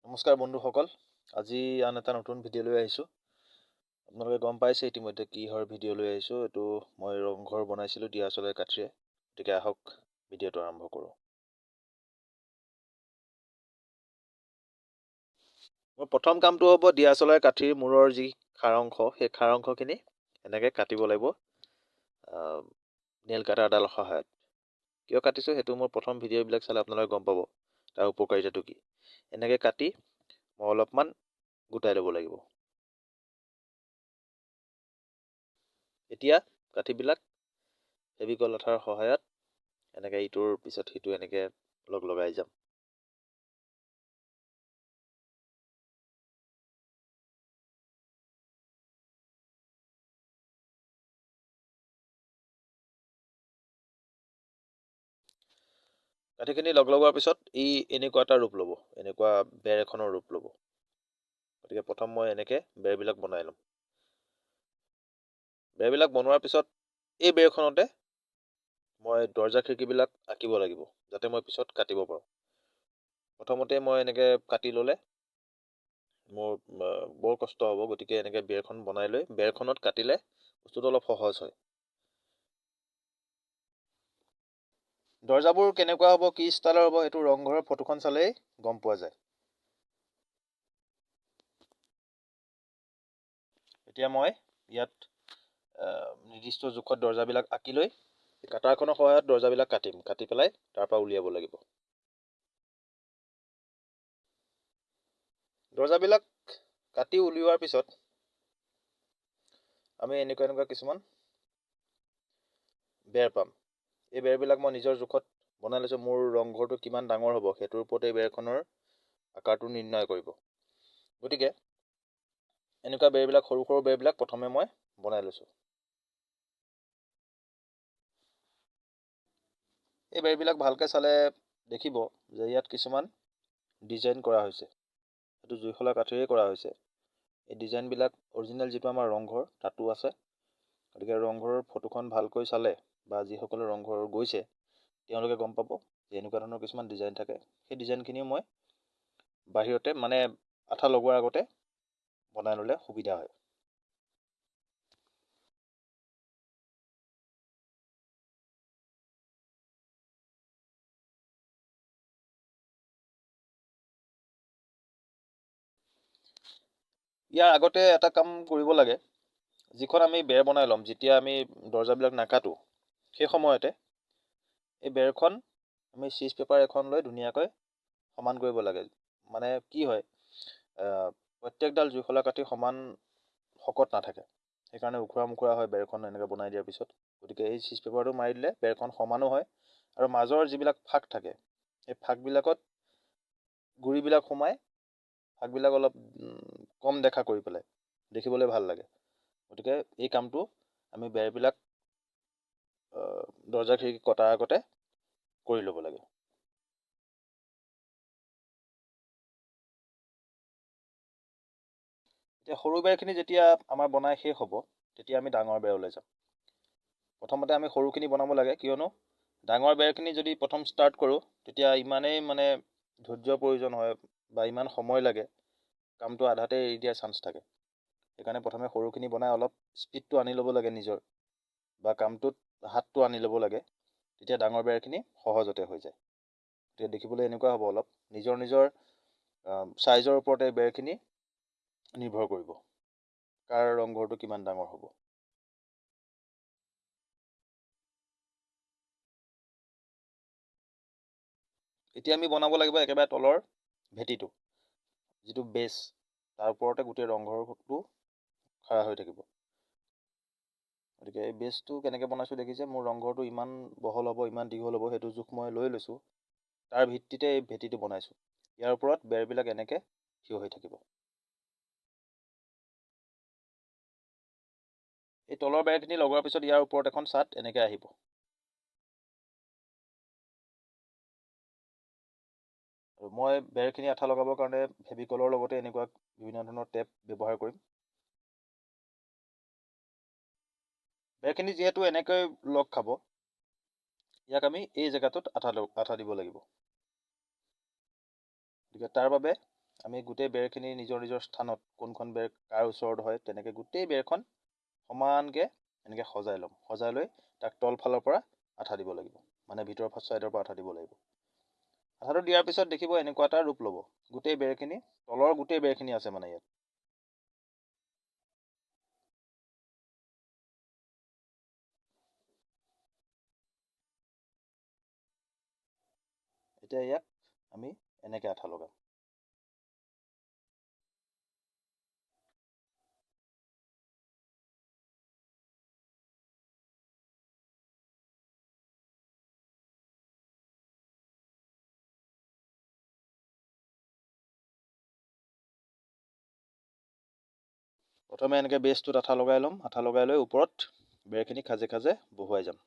নমস্কাৰ বন্ধুসকল, আজি আন এটা নতুন ভিডিঅ' লৈ আহিছোঁ। আপোনালোকে গম পাইছে ইতিমধ্যে কিহৰ ভিডিঅ' লৈ আহিছোঁ। এইটো মই ৰংঘৰ বনাইছিলোঁ দিয়াচলাই কাঠিৰে। গতিকে আহক ভিডিঅ'টো আৰম্ভ কৰোঁ। মোৰ প্ৰথম কামটো হ'ব দিয়াচলাই কাঠিৰ মূৰৰ যি খাৰ অংশ, সেই খাৰ অংশখিনি এনেকৈ কাটিব লাগিব নেইল কাটাৰডালৰ সহায়ত। কিয় কাটিছোঁ সেইটো মোৰ প্ৰথম ভিডিঅ'বিলাক চালে আপোনালোকে গম পাব তাৰ উপকাৰিতাটো কি। এনেকৈ কাটি মই অলপমান গোটাই ল'ব লাগিব। এতিয়া কাঠিবিলাক ফেভিকল আঠাৰ সহায়ত এনেকৈ ইটোৰ পিছত সিটো এনেকৈ লগ লগাই যাম। কাঠিখিনি লগ লগোৱাৰ পিছত ই এনেকুৱা এটা ৰূপ ল'ব, এনেকুৱা বেৰ এখনৰ ৰূপ ল'ব। গতিকে প্ৰথম মই এনেকৈ বেৰবিলাক বনাই ল'ম। বেৰবিলাক বনোৱাৰ পিছত এই বেৰখনতে মই দৰ্জা খিৰিকীবিলাক আঁকিব লাগিব, যাতে মই পিছত কাটিব পাৰোঁ। প্ৰথমতে মই এনেকৈ কাটি ল'লে মোৰ বৰ কষ্ট হ'ব, গতিকে এনেকৈ বেৰখন বনাই লৈ বেৰখনত কাটিলে বস্তুটো অলপ সহজ হয়। দৰ্জাবোৰ কেনেকুৱা হ'ব, কি ষ্টাইলৰ হ'ব, সেইটো ৰংঘৰৰ ফটোখন চালেই গম পোৱা যায়। এতিয়া মই ইয়াত নিৰ্দিষ্ট জোখত দৰ্জাবিলাক আঁকি লৈ কাটাৰখনৰ সহায়ত দৰ্জাবিলাক কাটিম, কাটি পেলাই তাৰ পৰা উলিয়াব লাগিব। দৰ্জাবিলাক কাটি উলিওৱাৰ পিছত আমি এনেকুৱা এনেকুৱা কিছুমান বেৰ পাম। এই বেৰবিলাক মই নিজৰ জোখত বনাই লৈছোঁ। মোৰ ৰংঘৰটো কিমান ডাঙৰ হ'ব সেইটোৰ ওপৰতে এই বেৰখনৰ আকাৰটো নিৰ্ণয় কৰিব। গতিকে এনেকুৱা বেৰবিলাক, সৰু সৰু বেৰবিলাক প্ৰথমে মই বনাই লৈছোঁ। এই বেৰবিলাক ভালকৈ চালে দেখিব যে ইয়াত কিছুমান ডিজাইন কৰা হৈছে, সেইটো জুইশলা কাঠিৰে কৰা হৈছে। এই ডিজাইনবিলাক অৰিজিনেল যিটো আমাৰ ৰংঘৰ তাতো আছে। গতিকে ৰংঘৰৰ ফটোখন ভালকৈ চালে বা যিসকলে ৰংঘৰ গৈছে তেওঁলোকে গম পাব যে এনেকুৱা ধৰণৰ কিছুমান ডিজাইন থাকে। সেই ডিজাইনখিনিও মই বাহিৰতে মানে আঠা লগোৱাৰ আগতে বনাই ল'লে সুবিধা হয়। ইয়াৰ আগতে এটা কাম কৰিব লাগে, যিখন আমি বেৰ বনাই ল'ম, যেতিয়া আমি দৰ্জাবিলাক নাকাটো সেই সময়তে এই বেৰখন আমি চিজ পেপাৰ এখন লৈ ধুনীয়াকৈ সমান কৰিব লাগে। মানে কি হয়, প্ৰত্যেকডাল জুইশলা কাঠি সমান শকত নাথাকে, সেইকাৰণে ওখোৰা মোখোৰা হয় বেৰখন এনেকৈ বনাই দিয়াৰ পিছত। গতিকে এই চিজ পেপাৰটো মাৰি দিলে বেৰখন সমানো হয় আৰু মাজৰ যিবিলাক ফাঁক থাকে সেই ফাঁকবিলাকত গুড়িবিলাক সোমাই ফাঁকবিলাক অলপ কম দেখা কৰি পেলাই দেখিবলৈ ভাল লাগে। গতিকে এই কামটো আমি বেৰবিলাক দৰ্জা খিৰিকী কটাৰ আগতে কৰি ল'ব লাগে। এতিয়া সৰু বেৰখিনি যেতিয়া আমাৰ বনাই শেষ হ'ব তেতিয়া আমি ডাঙৰ বেৰলৈ যাম। প্ৰথমতে আমি সৰুখিনি বনাব লাগে, কিয়নো ডাঙৰ বেৰখিনি যদি প্ৰথম ষ্টাৰ্ট কৰোঁ তেতিয়া ইমানেই মানে ধৈৰ্যৰ প্ৰয়োজন হয় বা ইমান সময় লাগে, কামটো আধাতে এৰি দিয়াৰ চান্স থাকে। সেইকাৰণে প্ৰথমে সৰুখিনি বনাই অলপ স্পীডটো আনি ল'ব লাগে নিজৰ, বা কামটোত হাতটো আনি ল'ব লাগে, তেতিয়া ডাঙৰ বেৰখিনি সহজতে হৈ যায়। তেতিয়া দেখিবলৈ এনেকুৱা হ'ব, অলপ নিজৰ নিজৰ চাইজৰ ওপৰতে বেৰখিনি নিৰ্ভৰ কৰিব কাৰ ৰংঘৰটো কিমান ডাঙৰ হ'ব। এতিয়া আমি বনাব লাগিব একেবাৰে তলৰ ভেটিটো, যিটো বেছ, তাৰ ওপৰতে গোটেই ৰংঘৰটো খাৰা হৈ থাকিব। গতিকে এই বেছটো কেনেকৈ বনাইছোঁ দেখিছে, মোৰ ৰংঘৰটো ইমান বহল হ'ব, ইমান দীঘল হ'ব, সেইটো জোখ মই লৈ লৈছোঁ, তাৰ ভিত্তিতে এই ভেটিটো বনাইছোঁ। ইয়াৰ ওপৰত বেৰবিলাক এনেকৈ থিয় হৈ থাকিব। এই তলৰ বেৰখিনি লগোৱাৰ পিছত ইয়াৰ ওপৰত এখন চাট এনেকৈ আহিব। আৰু মই বেৰখিনি আঠা লগাবৰ কাৰণে ফেভিকলৰ লগতে এনেকুৱা বিভিন্ন ধৰণৰ টেপ ব্যৱহাৰ কৰিম। বেৰখিনি যিহেতু এনেকৈ লগ খাব, ইয়াক আমি এই জেগাটোত আঠা দিব লাগিব। গতিকে তাৰ বাবে আমি গোটেই বেৰখিনি নিজৰ নিজৰ স্থানত, কোনখন বেৰ কাৰ ওচৰত হয়, তেনেকৈ গোটেই বেৰখন সমানকৈ এনেকৈ সজাই ল'ম। সজাই লৈ তাক তলফালৰ পৰা আঠা দিব লাগিব, মানে ভিতৰৰ ছাইডৰ পৰা আঠা দিব লাগিব। আঠাটো দিয়াৰ পিছত দেখিব এনেকুৱা এটা ৰূপ ল'ব। গোটেই বেৰখিনি, তলৰ গোটেই বেৰখিনি আছে মানে ইয়াত। এতিয়া ইয়াক আমি এনেকৈ আঠা লগাম। প্ৰথমে এনেকৈ বেছটোত আঠা লগাই ল'ম। আঠা লগাই লৈ ওপৰত বেৰখিনি খাজে খাজে বহুৱাই যাম।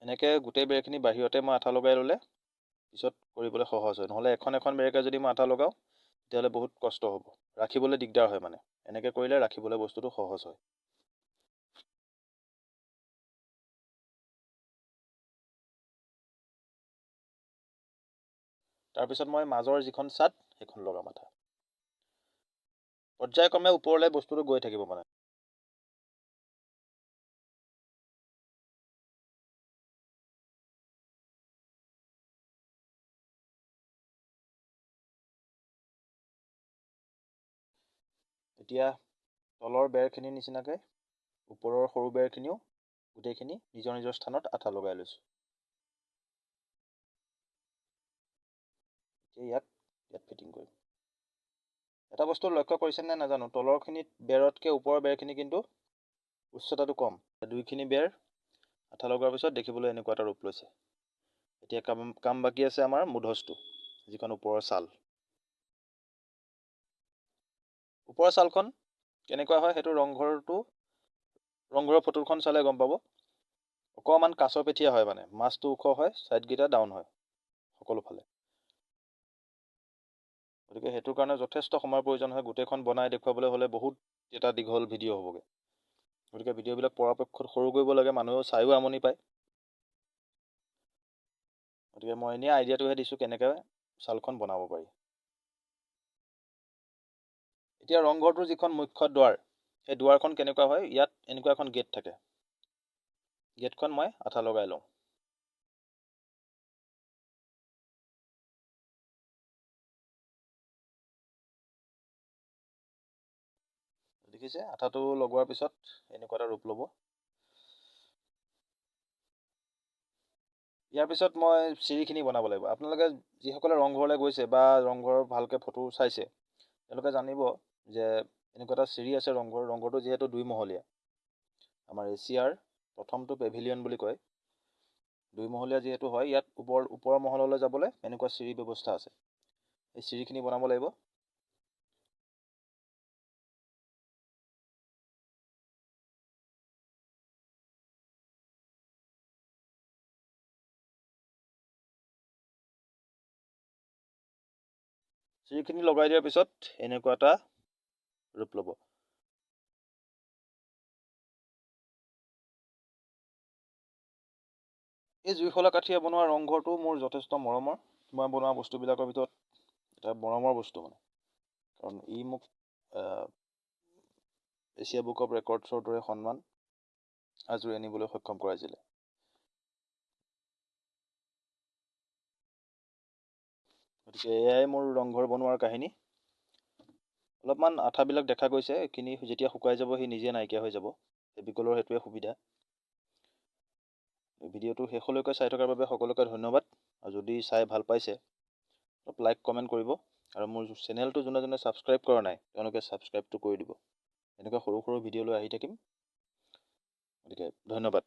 এনেকৈ গোটেই বেৰখিনি বাহিৰতে মই আঠা লগাই ল'লে পিছত কৰিবলৈ সহজ হয়। নহ'লে এখন এখন বেৰকে যদি মই আঠা লগাওঁ তেতিয়াহ'লে বহুত কষ্ট হ'ব, ৰাখিবলৈ দিগদাৰ হয়। মানে এনেকৈ কৰিলে ৰাখিবলৈ বস্তুটো সহজ হয়। তাৰপিছত মই মাজৰ যিখন চাট সেইখন লগাম আঠা। পৰ্যায়ক্ৰমে ওপৰলৈ বস্তুটো গৈ থাকিব মানে। এতিয়া তলৰ বেৰখিনিৰ নিচিনাকৈ ওপৰৰ সৰু বেৰখিনিও গোটেইখিনি নিজৰ নিজৰ স্থানত আঠা লগাই লৈছোঁ। এতিয়া ইয়াত ফিটিং কৰিম। এটা বস্তু লক্ষ্য কৰিছে নে নাজানো, তলৰখিনিত বেৰতকৈ ওপৰৰ বেৰখিনি কিন্তু উচ্চতাটো কম। দুইখিনি বেৰ আঠা লগোৱাৰ পিছত দেখিবলৈ এনেকুৱা এটা ৰূপ লৈছে। এতিয়া কাম বাকী আছে আমাৰ মুধচটো, যিখন ওপৰৰ ছাল। ওপৰৰ ছালখন কেনেকুৱা হয় সেইটো ৰংঘৰৰ ফটোখন চালে গম পাব। অকণমান কাছৰ পেঠীয়া হয়, মানে মাজটো ওখ হয়, ছাইডকেইটা ডাউন হয় সকলো ফালে। গতিকে সেইটোৰ কাৰণে যথেষ্ট সময়ৰ প্ৰয়োজন হয়। গোটেইখন বনাই দেখুৱাবলৈ হ'লে বহুত এটা দীঘল ভিডিঅ' হ'বগৈ। গতিকে ভিডিঅ'বিলাক পৰাপক্ষত সৰু কৰিব লাগে, মানুহেও চায়ো আমনি পায়। গতিকে মই এনেই আইডিয়াটোহে দিছোঁ কেনেকৈ ছালখন বনাব পাৰি। এতিয়া ৰংঘৰটোৰ যিখন মুখ্য দুৱাৰ, সেই দুৱাৰখন কেনেকুৱা হয়, ইয়াত এনেকুৱা এখন গেট থাকে। গেটখন মই আঠা লগাই লওঁ। দেখিছে, আঠাটো লগোৱাৰ পিছত এনেকুৱা এটা ৰূপ ল'ব। ইয়াৰ পিছত মই চিৰিখিনি বনাব লাগিব। আপোনালোকে যিসকলে ৰংঘৰলৈ গৈছে বা ৰংঘৰৰ ভালকৈ ফটো চাইছে, তেওঁলোকে জানিব যে এনেকুৱা এটা চিৰি আছে ৰংঘৰ। ৰংঘৰটো যিহেতু দুইমহলীয়া, আমাৰ এছিয়াৰ প্ৰথমটো পেভিলিয়ন বুলি কয়। দুইমহলীয়া যিহেতু হয়, ইয়াত ওপৰৰ মহললৈ যাবলৈ এনেকুৱা চিৰি ব্যৱস্থা আছে। এই চিৰিখিনি বনাব লাগিব। চিৰিখিনি লগাই দিয়াৰ পিছত এনেকুৱা এটা ৰূপ ল'ব। এই জুইশলা কাঠিয়ে বনোৱা ৰংঘৰটো মোৰ যথেষ্ট মৰমৰ। মই বনোৱা বস্তুবিলাকৰ ভিতৰত এটা মৰমৰ বস্তু মানে, কাৰণ ই মোক এছিয়া বুক অফ ৰেকৰ্ডছৰ দৰে সন্মান আজুৰি আনিবলৈ সক্ষম কৰাইছিলে। গতিকে এয়াই মোৰ ৰংঘৰ বনোৱাৰ কাহিনী। অলপমান আঠাবিলাক দেখা গৈছে, এইখিনি যেতিয়া শুকাই যাব সি নিজে নাইকিয়া হৈ যাব। ফেভিকলৰ সেইটোৱে সুবিধা। ভিডিঅ'টো শেষলৈকে চাই থকাৰ বাবে সকলোকে ধন্যবাদ। আৰু যদি চাই ভাল পাইছে অলপ লাইক কমেণ্ট কৰিব, আৰু মোৰ চেনেলটো যোনে যোনে ছাবস্ক্ৰাইব কৰা নাই তেওঁলোকে ছাবস্ক্ৰাইবটো কৰি দিব। এনেকুৱা সৰু সৰু ভিডিঅ' লৈ আহি থাকিম। গতিকে ধন্যবাদ।